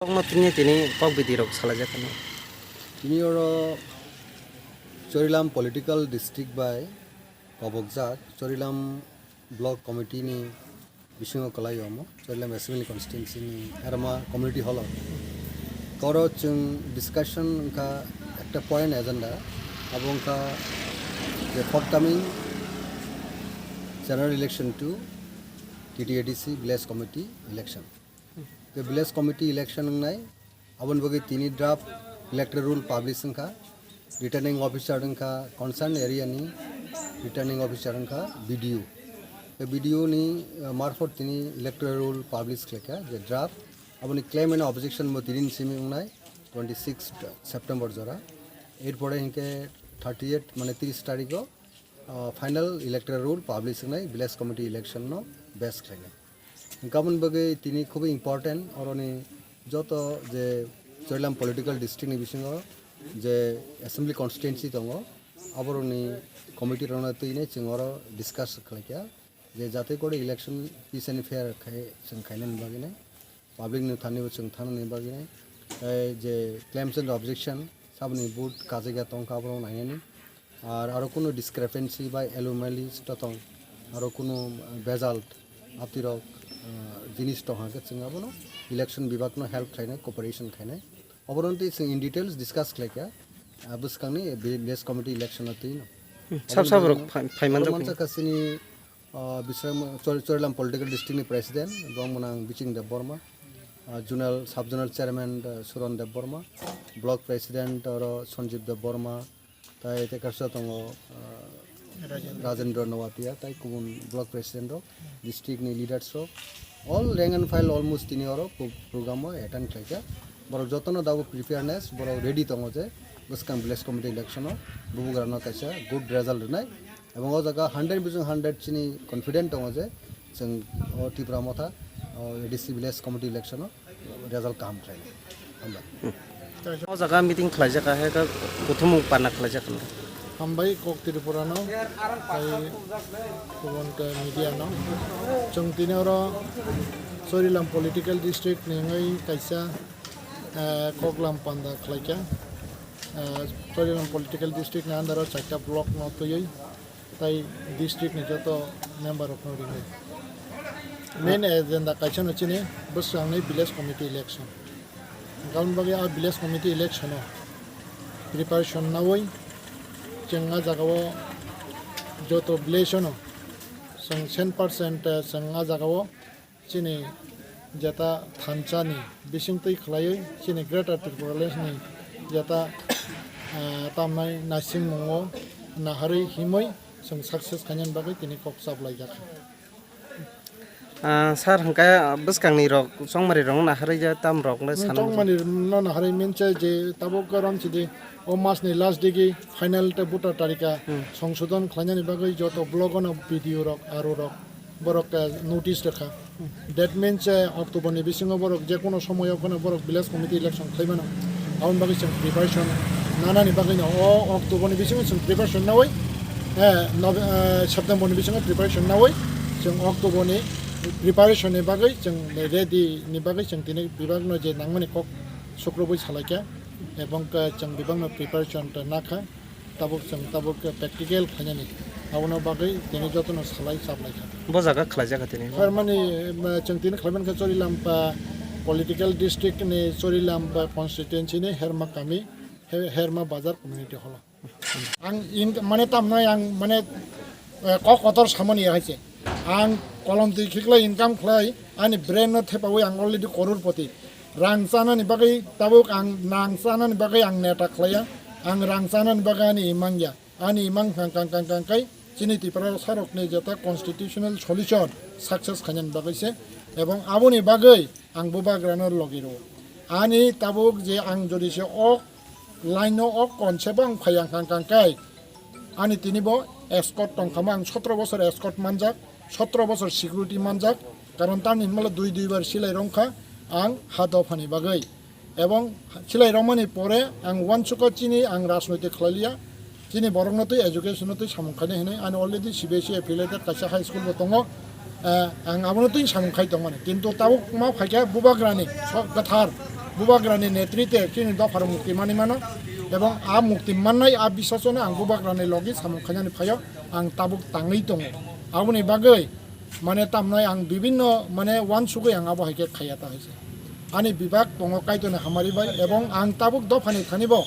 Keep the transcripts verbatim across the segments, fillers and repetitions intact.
Kokno tini tini kok bidi rok salai jak kha. Tini oro Chorilam political district bai kobokjak Chorilam block committee ni bisingo kwlai omo Chorilam assembly constituency ni Herma community hall o. Koro chwng discussion wngkha ekta point agenda, abo wngkha the forthcoming general election to T T A D C village committee election. Ke village committee election wngnai, aboni bagwi tini draft electoral roll publish wngkha, returning officer wngkha, concerned area ni returning officer wngkha B D O. Ke B D O ni, uh, marphot tini electoral roll publish khlaikha, je draft, aboni claim and objection bo tini ni simi wngnai, twenty six September jora. Erpore hinkhe thirty eight, mane tris tarikh o, uh, final electoral roll publish wngnai village committee election no base khlainai. Hwnkhe aboni bagwi tini khubui important, oroni joto je Chorilam political district ni bisingo je assembly constituency tongo, aborokni committee rokno twinai chwng oro discuss khlaikha je jate kore election peace and fair khai chwng khainani bagwinai, public ni thani bo chwng thanani bagwinai, tei je claims and objection saboni vote kajagya tongkha aborok nainani. Ar aro kunu discrepancy bai anomalies to tong, aro kunu, uh, bejal aptirok, uh, jinis tong hake chwng abono election bibak no help khlainai, cooperation khlainai. Oboronti chwng in details discuss khlaikha, uh, bwskangni village committee election o twi no. Hmm, sab sab rok phai-, phaiman rok mansa kasini, uh, Bisram Chor-, Chorilam political district ni president, bong mwnang Biching Debbarma, uh, zonal, sub zonal chairman, uh, Suron Debbarma, block president oro Sanjeev Debbarma, tai tei kaisa tongo, ah, Rajendra. Rajendra Noatia, tai kubun block president rok, district ni leaders rok, all rank and file almost tini oro pro-, program o attend khlaikha. Borok jotono dabu preparedness, borok ready tongo je bwskang village committee election o bubugrano kaisa good result rwnai. Ebong o jaga hundred bising hundred chini confident tongo je chwng o Tipra Motha, o A D C village committee election o result kaham khlainai. Hambai. O jaga meeting khlaijak, ahai khe kuthumung pana khlaijak hinwi. Hambai kok Tripura no, tai kubun khe media no. Chwng tini oro Chorilam political district ni wngwi kaisa, eh, koklam panda khlaikha. Eh, Chorilam political district ni under o chaita block no twiwi tai district ni joto member rok no rinwi. Main agenda kaisa no chini bwswk ang ni village committee election. Aboni bagwi a village committee election o preparation nawi chwng a jaga o joto village o no chwng cent percent, eh, chwng a jaga o chini jeta thansa ni bisingtwi khlaiwi chini Greater Tipraland ni jeta, ah, tamnai naisingmungo naharwi himwi chwng success khainani bagwi tini kok chaplaijak. Ah, sir, hwnkhe bwskangni rok, chongmari rok naharwi je tam rok le Hmm, sana chongmani no naharwi minse je tabuk karon chidi o mas ni last digi final te voter tarika Hmm. songsodon khlainani bagwi joto block o no B D O rok, R O rok. Borok, eh, notice rwkha. That means, eh, October ni bisingo borok je kono somoyo phano borok village committee election khlai mano. Aboni bagwi chwng preparation nanani bagwi no o October ni bisingo chwng preparation nawi, eh, Nove-, eh, September ni bisingo preparation nawi chwng October ni preparation ni bagwi chwng ready ni bagwi chwng tini bibak no je nangmani kok sukrubui salaikha, ebong khe chwng bibak no preparation ta nakha. Tabuk chwng tabuk practical khainani, abono bagwi tini jotono salai chaplaikha. Bo jaga khlaijak kha tini? Kharmani, eh, chwng tini khlaimankha Chorilampa political district ni Chorilampa constituency ni Herma kami, He-, Herma Bazar community hall o. Ang in, mane tamnai ang mane, eh, kok kotor samani hai se. Ang kolom twi khiklai income khlai, ani brain no thepawi ang already kororpoti. Rang chanani bagwi tabuk ang nang chanani bagwi ang neta khlaiya. Ang rang chanani bagwi ani imang ya. Ani imang kang kang kang kang kai chini Tripura sarokni jeta constitutional solution success khainani bagwi se. Ebong aboni bagwi ang bubagrano logi rwo. Ani tabuk je ang jodi se ok line no ok konse bo ang phai ang kang kang kai. Ani tini bo escort tongkha mo, ang sotro bosor escort manjak, sotro bosor security manjak, karon tamni hinmalo dui dui bar silai rongkha ang ha dophani bagwi. Ebong silai rongmani pore ang uansukha chini ang rajnoitik khlailiya, chini borokno twi education no twi samung khainai hinwi ani already C B S E affiliated kaisa high school bo tongo, eh, ang abono twi samung khai tongmani. Kintu tabuk ma phaikha bubagrani sok kwthar, Bubagrani netritwe chini dophar mukti manwi mano, ebong a mukti mannai a biswasano ang Bubagrani logi samung khainani phaio ang tabuk tangwi tongo. Aboni bagwi mane tamnai ang bibinno mane uansugwi ang abo hai khe khaiya ta hai se. Ani bibak tongo Kaitorni hamari bai, ebong ang tabuk dophani thani bo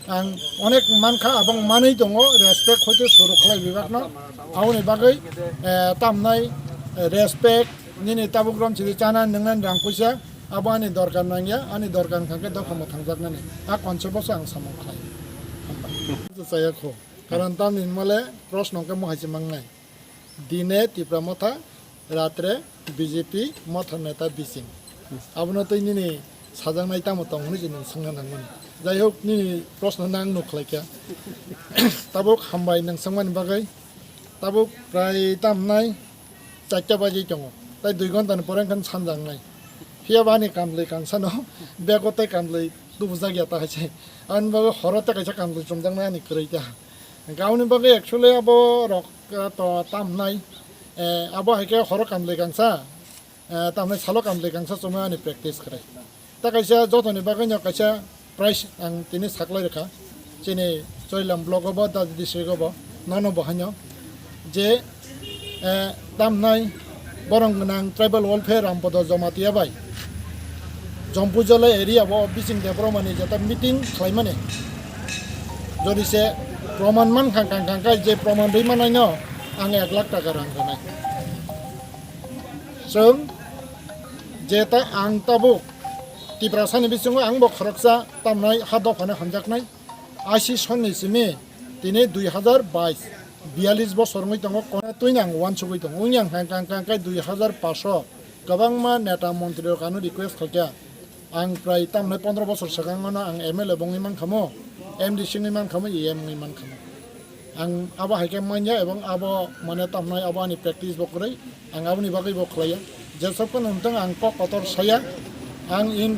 ang onek mankha, abong manwi tongo, respect hoite suru khlai bibakno. Aboni bagwi, eh, tamnai, eh, respect, nini tabuk rom chiri chana nungna rang puisa, abo ani dorkar nangya, ani dorkar wngkha khe dophano thangjaknani. A concept-o se ang samung khlai. Hambai. Chaya kho. Karon tamni hwnmale proshno khe mohai se mangnai. Dine Tipra Motha, ratre B J P Motha neta bising. Abono tei nini sajaknai tamo tong hwnwi se nwng swngna nangmani. Jai hok, nini proshno no ang nuk khlai kha. Tabuk hambai nwng swngmani bagwi. Tabuk prai tamnai charta baji tongo. Tai dui ghonta ni pore wngkha sanjaknai. Phiya ba ani kamlwi kangsano bego tei kamlwi tubujak ya ta hai se. Ani bagwi horo tei kaisa kamlwi chumjaknai ani kwrwi ta. Hwnkhe aboni bagwi actually abo rok, eh, to tamnai, eh, abo hai khe horo kamlwi kangsa, eh, tamnai salo kamlwi kangsa chumui ani practice khlai. Ta kaisa jotoni bagwino kaisa prize ang tini saklai rwkha. Chini Choilam block obo, Dadi district obo, nono bo haino je, eh, tamnai borong gwnang tribal welfare Rampodo Jamatia bai Jompujala area o bising Debbarmani jeta meeting khlaimani. Jodi se proman mankha kang kang kai je proman rwi manaino ang ek lakh taka rang rwnai. Chwng jeta ang tabuk Tiprasani bisingo ang bo khoroksa tamnai ha dophano hamjaknai. Aisi sonni simi tini dui hazar bais, biyalish bosor wngwi tongo, kona twino ang uansugwi tongo. Wngya hwnkha hwnkha hwnkha hwnkha dui hazar paso kwbangma neta montri rok ano request khaikha. Ang prai tamnai pondro bosor swkang ano ang M L A bo wngwi mankha mo, M D C wngwi mankha mo, E M wngwi mankha mo. Ang abo hai khe manya ebong abo mane tamnai abo ani practice bo kwrwi. Ang aboni bagwi bo khlaiya. Jesok phano wngtong ang kok kotor saya. Ang in